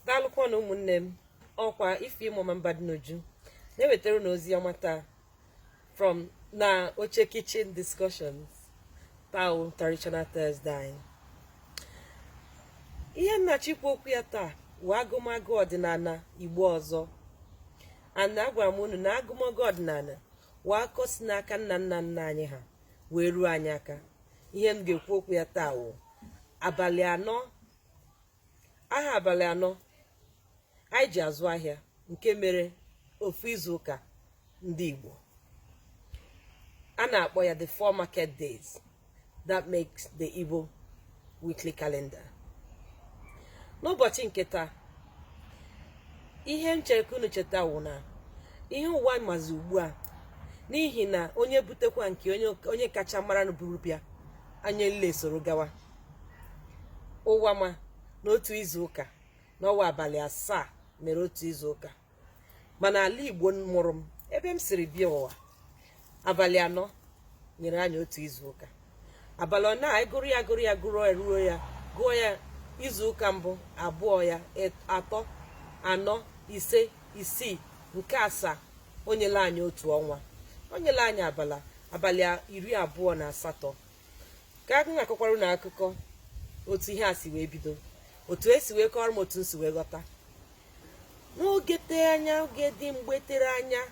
Daalụkwanụ ụmụnne m. Ọkwa Ifeoma Mbadinuju na-ewetara unu ozi ọma taa from na oche kitchen discussions. Taa wụ traditional Thursday anyị. Ihe m na-achọ ikwu okwu ya taa wụ agụmagụ ọdịnala Igbo ọzọ. And agwara m unu na agụmagụ ọdịnala wụ akụkọ si n'aka nna nna nna anyị ha wee ruo anyị aka. Ihe m ga-ekwu okwu ya taa wụ abalị anọ, aha abalị anọ anyị ji azụ ahịa nke mere ofu izu ụka ndị Igbo. A na-akpọ ya the four market days that makes the Igbo weekly calendar. N'ụbọchị nke taa, ihe m chere ka unu cheta wụ na ihe ụwa mazi ugbu a, n'ihi na onye butekwa nke onye kacha mara buru bịa, anyị niile soro gawa. Ụwa ma na otu izu ụka na ọ wụ abalị 7 mere otu izu ụka, mana ala Igbo mụrụ m, ebe m siri bịa ụwa, abalị 4 nyere anyị otu izu ụka. Abalị 4 anyị gụrụ ya, gụrụ ya, gụrụ ya, ruo ya, gụọ ya, izu ụka mbụ, abụọ ya, atọ, anọ, ise, isii, nke asaa, o nyela anyị otu ọnwa, o nyela anyị abalị 28. Ka a na-akọkwara unu akụkọ otu ihe a si wee bido, otu esi wee kọrọ m, otu m si wee ghọta. N'oge tee anya, oge dị mgbe tere anya,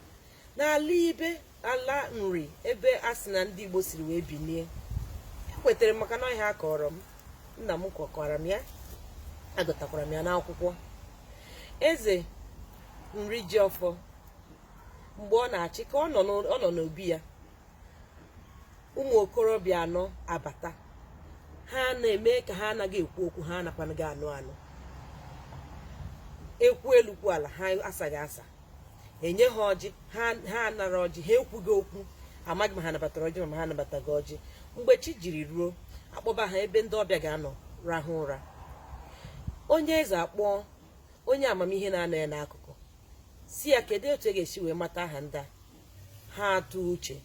n'ala ibe ala Nri, ebe a sị na ndị Igbo siri wee binie, ekwetara m maka na ihe a kọrọ m, nna m kọkwara m ya, agụtakwara m ya n'akwụkwọ. Eze Nri ji ọfọ mgbe ọ na-achị, ka ọ nọ n'obi ya, ụmụ okorobịa anọ abata. Ha na-eme ka ha anaghị ekwu okwu, ha anakwanaghị anụ anụ ekwu elu kwu ala, ha asaghị asa. Enye ha ọjị, ha anara ọjị, ha ekwughị okwu. Amaghị ma ha nabatara ọjị ma ha anabataghị ọjị. Mgbe chi jiri ruo, akpọba ha ebe ndị ọbịa ga-anọ rahụ ụra. Onye eze akpọọ onye amamihe na-anọ ya n'akụkụ, sị ya, kedu otu e ga-esi wee mata aha ndị a? Ha atụ uche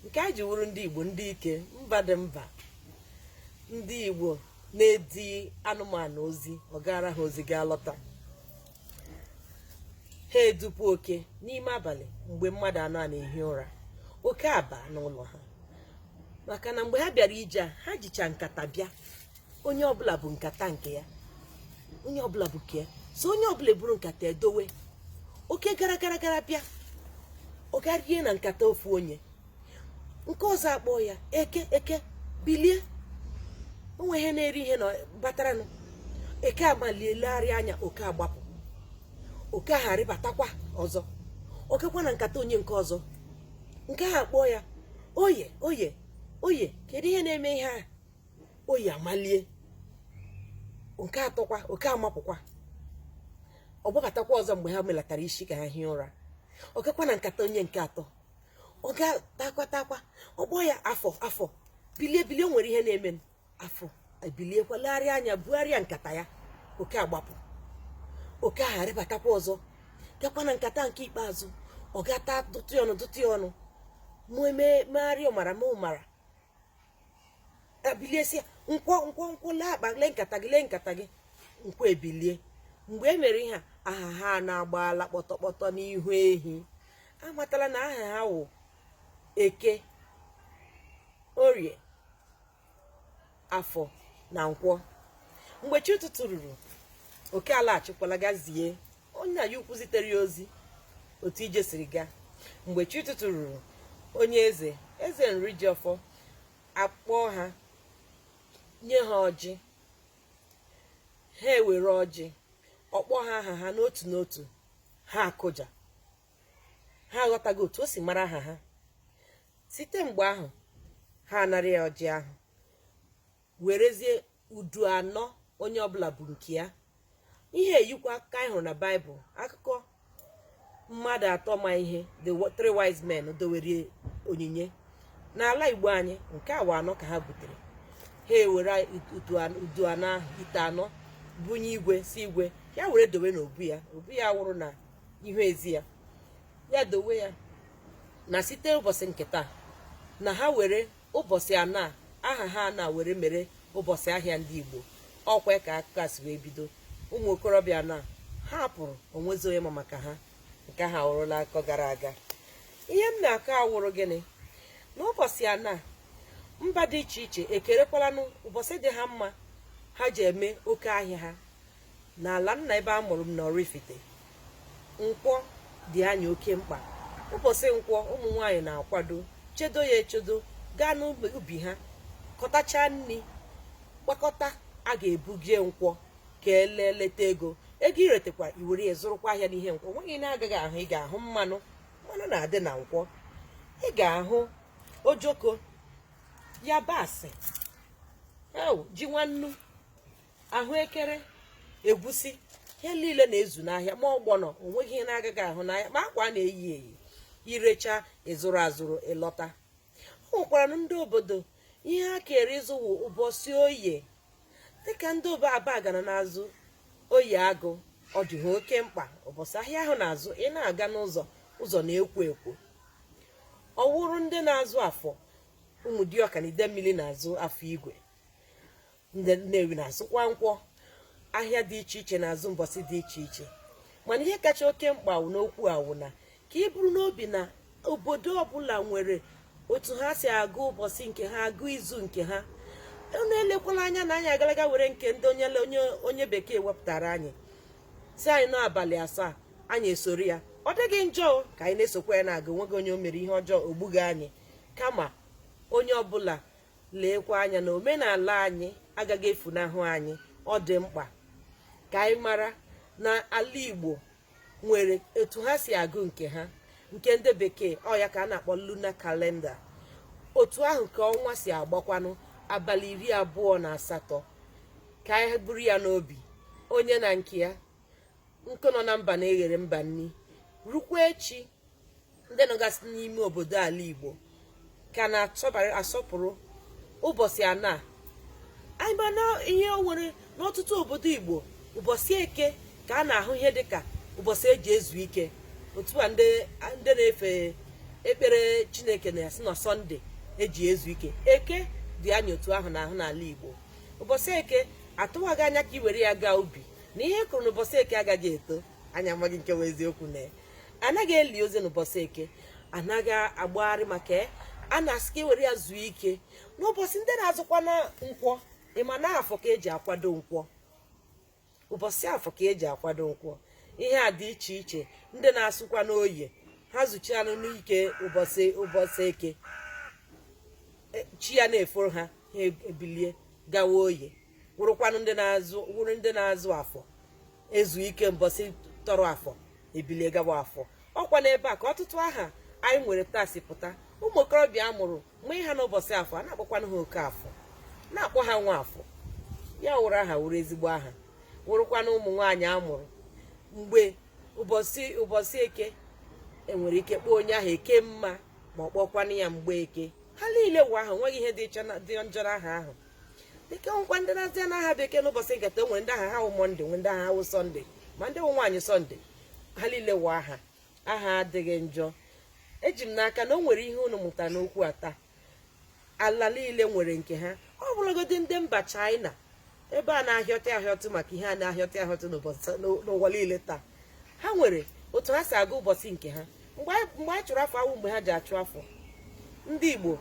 nke a ji wuru ndị Igbo ndị ike mba dị mba. Ndị Igbo na-edi anụmanụ ozi, ọ gara ha ozi gaa lọta. Ha edupu oke n'ime abalị mgbe mmadụ anọ a na-ehi ụra. Oke aba n'ụlọ ha, maka na mgbe ha bịara ije a, ha jicha nkata bịa. Onye ọbụla bu nkata nke ya, onye ọbụla bu nke ya, so onye ọbụla eburu nkata edowe. Oke gara gara gara bịa, ọ ga rie na nkata ofu onye. Nke ọzọ akpọ ya, eke, eke, bilie, o nwe ihe na-eri ihe na bataranụ. Eke amalie legharịa anya, oke agbapụ. Oke ahụ arịbatakwa ọzọ, okekwa na nkata onye nke ọzọ. Nke ahụ akpọ ya, oye, oye, oye, kedu ihe na-eme ihe a? Oye amalie. Nke atọkwa, oke amapụkwa, ọ gbabatakwa ọzọ mgbe ha melatara isi ka ha hie ụra. Okekwa na nkata onye nke atọ, ọ ga-takwa takwa. Ọ kpọọ ya, afọ, afọ, bilie, bilie, o nwere ihe na-eme. Afọ ebiliekwa, legharịa anya, bugharịa nkata ya, oke agbapụ. Oke ahụ arịbatakwa ọzọ, gakwa na nkata nke ikpeazụ, ọ ga-ata, dụtụ ya ọnụ, dụtụ ya ọnụ, mụ megharịa ụmara ma ụmara ebilie, sị ya, nkwọ, nkwọ, nkwọ, lee akpa, lee nkata gị, lee nkata gị. Nkwọ ebilie. Mgbe e mere ihe a, aha ha na-agbaala kpọtọkpọtọ n'ihu ehi. Amatala na aha ha wụ Eke, Orie, Afọ na Nkwọ. Mgbe chi ụtụtụ ruru, oke alaghachikwala gazie onye ya ukwu zitere ya ozi otu ije siri gaa. Mgbe chi ụtụtụ ruru, onye eze, eze Nri ji ọfọ, akpọọ ha, nye ha ọjị. Ha ewere ọjị, ọ kpọọ ha aha ha n'otu n'otu. Ha akụja, ha aghọtaghị otu o si mara aha ha. Site mgbe ahụ, ha anara ya ọjị ahụ, werezie udu anọ onye ọbụla bu nke ya. Ihe eyikwa akụkọ anyị hụrụ na Baịbụl, akụkọ mmadụ atọ ma ihe, the three wise men dowere onyinye. N'ala Igbo anyị, nke awa anọ ka ha butere. Ha ewere udu anọ ahụ, ite anọ, bunye igwe, sị igwe ya were dowe n'obu ya. Obu ya wụrụ na ihu ezi ya, ya dowe ya, na site ụbọchị nke taa, na ha were ụbọchị anọ a, aha ha anọ a, were mere ụbọchị ahịa ndị Igbo. Ọkwa ka akụkọ a si wee bido. Ụmụ okorobịa anọ a, Ha pụrụ, onwezi onye ma maka ha. Nke ha awụrụla akọ gara aga. Ihe m na-akọ awụrụ gịnị? N'ụbọchị ana, mba dị iche iche ekerekwalanụ ụbọchị dị ha mma ha ji eme oke ahịa ha. N'ala nna ebe a mụrụ m na Oraifite, nkwọ dị anyị oke mkpa. Ụbọchị nkwọ, ụmụ nwaanyị na-akwado, chedo ya echedo, gaa n'ubi ha, kọtachaa nri, kpakọta a ga-ebuje nkwọ ka elee, leta ego. Ego iretekwa, iwere ya zụrụkwa ahịa n'ihe nkwọ. Nweghị na-agaghị ahụ. Ị ga-ahụ mmanụ, mmanụ na-adị na nkwọ. Ị ga-ahụ ojoko, yabasị, ew, ji nwannu, ahụekere, egwusi, ihe niile na-ezu n'ahịa. Ma ọgbọnọ, onweghị ihe na-agaghị ahụ n'ahịa. Ma akwa a na-eyi eyi, irecha, ịzụrụ azụrụ, ịlọta. O nwekwara ndị obodo ihe ha kere ịzụwụ ụbọchị oye, dịka ndị obe aba gana na-azụ oyi agụ. Ọ dị ha oke mkpa. Ụbọchị ahịa ahụ na-azụ, ị na-aga n'ụzọ, ụzọ na-ekwo ekwo. Ọ wụrụ ndị na-azụ afọ, ụmụ dịọka na Idemmili na-azụ afọ igwe, ndị Nnewi na-azụkwa nkwọ. Ahịa dị iche iche na-azụ mbọsị dị iche iche. Mana ihe kacha oke mkpa wụ n'okwu a wụ na ka ị bụrụ n'obi na obodo ọbụla nwere otu ha si agụ ụbọchị nke ha, agụ izu nke ha. Unu elekwala anya na anyị agalaga were nke ndị onye bekee wepụtara anyị, si anyị n'abalị 7, anyị esoro ya. Ọ dịghị njọ ka anyị na-esokwa ya na-aga. Onweghị onye o mere ihe ọjọọ, ogbughị anyị. Kama onye ọbụla leekwa anya na omenala anyị agaghị efunahụ anyị. Ọ dị mkpa ka anyị mara na ala Igbo nwere etu ha si agụ nke ha. Nke ndị bekee, ọ ya ka a na-akpọ lunar calendar. Otu ahụ ka ọnwa si agbakwanụ abalị 28. Ka anyị buru ya n'obi, onye na nke ya. Nkụ nọ na mba na-eghere mba nni. Rukwa echi, ndị nọgasị n'ime obodo ala Igbo ka na-asọpụrụ ụbọchị ana anyị. Mana ihe o nwere n'ọtụtụ obodo Igbo, ụbọchị eke ka a na-ahụ ihe dịka ụbọchị eji ezu ike. Otu a ndị na-efe ekpere Chineke na-asị na Sọnde eji ezu ike. Eke dị anya otu ahụ na-ahụ n'ala Igbo. Ụbọchị eke, atụwaghị anya ka ị were ya gaa ubi, na ihe kụrụ n'ụbọchị eke agaghị eto. Anya amaghị nke bụ eziokwu na anaghị eli ozi n'ụbọchị eke, anaghị agbagharị maka a na-asị ka e were ya zuo ike. N'ụbọchị ndị na-azụkwa na nkwọ, ịma na afọ ka eji akwado nkwọ, ụbọchị afọ ka eji akwado nkwọ. Ihe a dị iche iche. Ndị na-asụkwa n'oye, ha zụchianụ n'ike ụbọchị eke, chi ya na-eforo ha, ha ebilie gawa oye. Wụrụkwanụ ndị na-azụ, wụrụ ndị na-azụ afọ, ezu ike mbọsị tọrọ afọ, ebilie gawa afọ. Ọkwa n'ebe a ka ọtụtụ aha anyị nwere taa si pụta. Ụmụ okorobịa a mụrụ mgbe ha n'ụbọchị afọ, a na-akpọkwanụ ha oke afọ, na-akpọ ha nwa afọ. Ya wụrụ aha, wụrụ ezigbo aha. Wụrụkwanụ ụmụ nwaanyị a mụrụ mgbe ụbọchị eke, enwere ike kpọọ onye ahụ eke mma, ma ọ kpọkwanụ ya mgbe eke. Ha niile wụ aha, nweghị ihe dị njọ n'aha ahụ. Dịka nkwa ndị na-azị n'aha bekee n'ụbọchị nketa, nwere ndị aha ha wụ Mọnde, nwere ndị aha ha wụ Sọnde, ma ndị wụ nwaanyị Sọnde. Ha niile wụ aha. Aha adịghị njọ. Eji m n'aka na o nwere ihe unu mụtara n'okwu a taa. Ala niile nwere nke ha. Ọ bụrụgodị ndị mba China, ebe a na-ahịọtị ahịọtị maka ihe a na-ahịọtị ahịọtị n'ụwa niile taa, ha nwere otu ha si agụ ụbọchị nke ha. Mgbe anyị chụrụ afọ awụ, mgbe ha ji achụ afọ. Ndị Igbo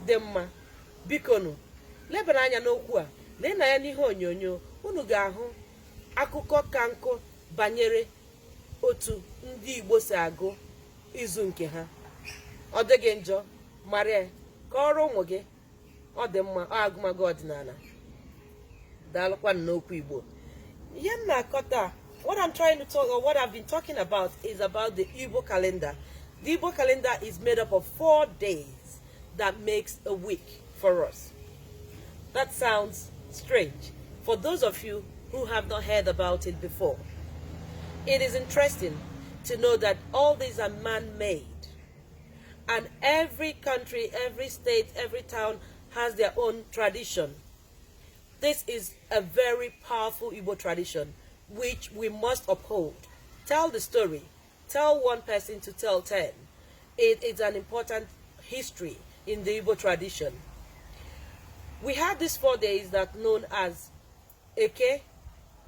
dị mma, bikonu, lebara anya n'okwu a. Lee na ya n'ihe onyonyo, unu ga-ahụ akụkọ ka nkụ banyere otu ndị Igbo si agụ izu nke ha. Ọ dịghị njọ, mara ya, kọọrọ ụmụ gị. Ọ dị mma, ọ agụmagụ ọdịnala. Daalụkwanụ n'okwu Igbo. Ihe m na-akọ taa, what I'm trying to talk or what I've been talking about is about the Igbo calendar. The Igbo calendar is made up of 4 days that makes a week for us. That sounds strange for those of you who have not heard about it before. It is interesting to know that all these are man-made, and every country, every state, every town has their own tradition. This is a very powerful Igbo tradition which we must uphold. Tell the story. Tell one person to tell 10. It is an important history in the Igbo tradition. We have these 4 days that known as Eke,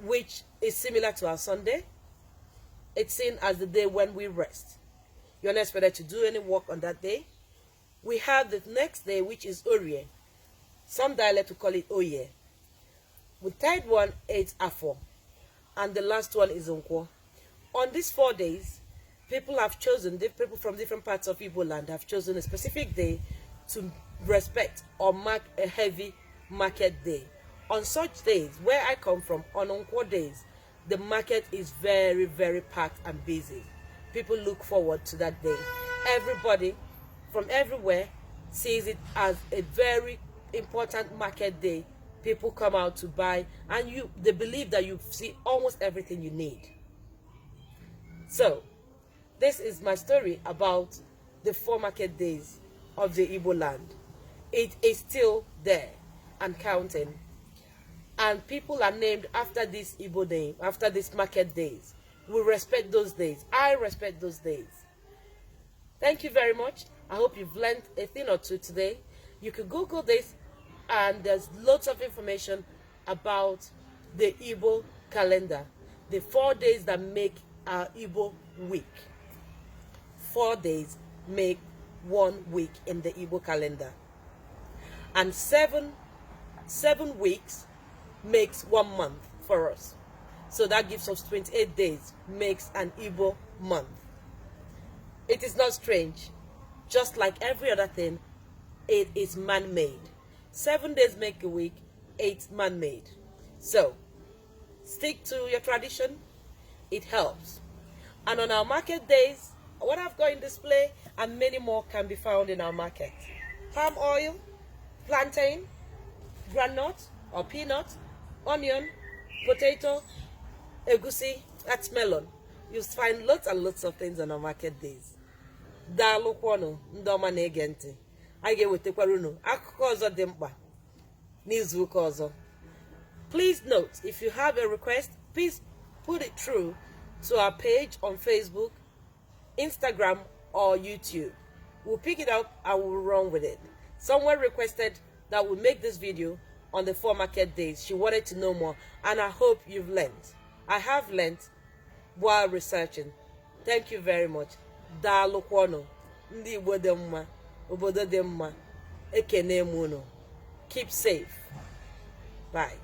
which is similar to our Sunday. It's seen as the day when we rest. You're not expected to do any work on that day. We have the next day, which is Orie. Some dialect will call it Oye. The third one is Afo. And the last one is Nkwo. On these 4 days, people have chosen, the people from different parts of Igbo land have chosen a specific day to respect or mark a heavy market day. On such days, where I come from, on Nkwo days, the market is very, very packed and busy. People look forward to that day. Everybody from everywhere sees it as a very important market day. People come out to buy, and you they believe that you see almost everything you need. So, this is my story about the four market days of the Igbo land. It is still there and counting. And people are named after this Igbo name, after these market days. We respect those days. I respect those days. Thank you very much. I hope you've learned a thing or two today. You could Google this, and there's lots of information about the Igbo calendar, the 4 days that make our Igbo week. 4 days make one week in the Igbo calendar. And 7 weeks makes one month for us. So that gives us 28 days, makes an Igbo month. It is not strange. Just like every other thing, it is man-made. 7 days make a week, 8 man-made. So, stick to your tradition. It helps. And on our market days, what I've got in display and many more can be found in our market. Palm oil, plantain, groundnut or peanut, onion, potato, egusi, that's melon. You'll find lots and lots of things on our market days. Daalụkwanụ, ndị ọma na-ege ntị. Anyị ga-ewetakwara unu akụkọ ọzọ dị mkpa n'izu ụka ọzọ. Please note, if you have a request, please put it through to our page on Facebook, Instagram, or YouTube. We'll pick it up and we'll run with it. Someone requested that we make this video on the four market days. She wanted to know more, and I hope you've learned. I have learned while researching. Thank you very much. Daalụkwanụ, ndị Igbo dị mma, obodo dị mma. Ekene m unu. Keep safe. Bye.